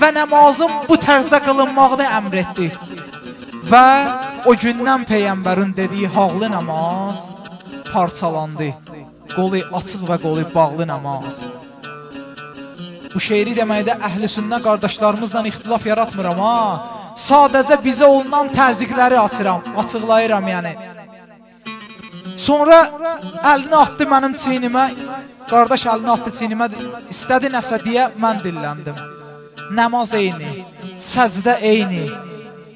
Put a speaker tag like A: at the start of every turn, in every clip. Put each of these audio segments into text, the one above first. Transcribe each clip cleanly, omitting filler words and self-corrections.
A: Və namazın bu tərzdə qılınmağını əmr etdi. Və o gündən Peyğəmbərin dediyi haqlı namaz parçalandı. Qolu açıq və qolu bağlı namaz. Bu şeiri deməkdə əhl-i sünnə qardaşlarımızla ixtilaf yaratmıram ha. Sadəcə bizə olunan təzyiqləri açıram, açıqlayıram yəni. Sonra əlini atdı mənim çiynimə, qardaş əlini atdı çiynimə, istədi nəsə deyə mən dilləndim. Namaz eyni, səcdə eyni,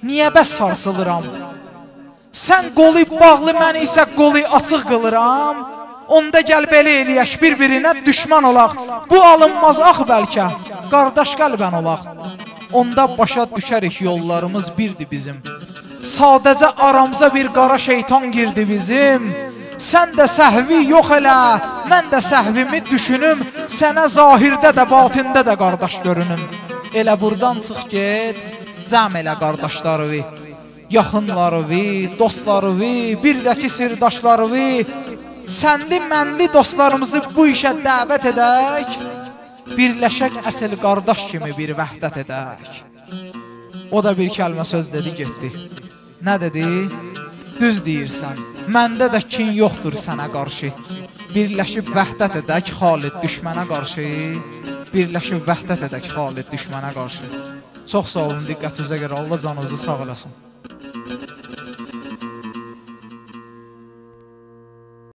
A: niyə bəs sarsılıram? Sən qolu bağlı, mən isə qolu açıq qılıram. Onda gəl belə eləyək, bir-birinə düşmən olaq. Bu alınmaz axı bəlkə, qardaş qəlbən olaq. Onda başa düşərik, yollarımız birdir bizim. Sadəcə aramıza bir qara şeytan girdi bizim. Sən də səhvi yox elə, mən də səhvimi düşünüm. Sənə zahirdə də, batində də qardaş görünüm. Elə buradan çıx get, cəm elə qardaşlarını, yaxınlarını, dostlarını, bir də ki sirdaşlarını. Sənli, mənli dostlarımızı bu işə dəvət edək, birləşək əsl qardaş kimi bir vəhdət edək. O da bir kəlmə söz dedi, getdi. Nə dedi? Düz deyirsən, məndə də kin yoxdur sənə qarşı. Birləşib vəhdət edək Xalid düşmənə qarşı. Birləşib vəhdət edək Xalid düşmənə qarşı. Çox sağ olun, diqqətinizə görə Allah canınızı sağ eləsin.